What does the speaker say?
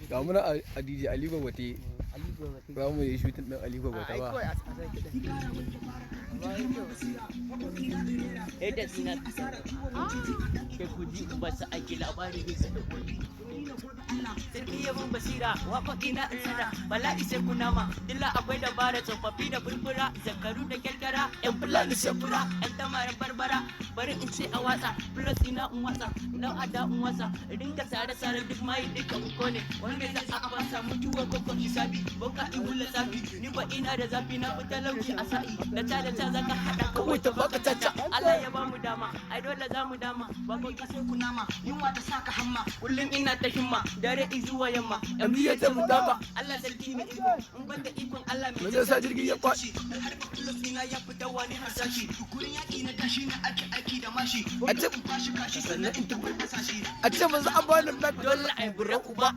Ga muna a DJ Ali Gwagwate. Ali Gwagwate. Za mu yi shooting din Ali Gwagwate Ai ba. Kawai a sai kiɗan. Amma ya kyau. Yadda suna ke kuji ba su aiki labari bisa da kuɗi. Sarki ya mun basira, waƙoƙi na in tsara, bala'i sai kunama, dilla akwai dabara, tsofaffi da furfura, zakaru da kyarkyara, yan Fulani sai fura, yan tamarin barbara, bari in ce a watsa, plus ina in watsa, dan ada in watsa, ringa sare-sare duk mayi duka uko ne, wanda za a fasa mutuwar kokon hisabi, boka in hula zafi, ni ba ina da zafi, na fi talauci a sa'i, da ta da ta zaka haɗa kawai ta baka caca, Allah ya bamu dama, ai dole za mu dama, waƙoƙi sai kunama, yunwa ta saka hamma, kullum ina ta himma, dare izuwa yamma, MD ya ce mu dama. Allah sarki mai iko, in banda ikon Allah mai Me zai sa jirgi ya faɗi? Da harba plus ina ya fita wani harsashi, gurin yaƙi na tashi na ake aiki da mashi, A ce in kwashi kashi sannan in tafi sashi. A ce manzo an bani Dole ai bura uba.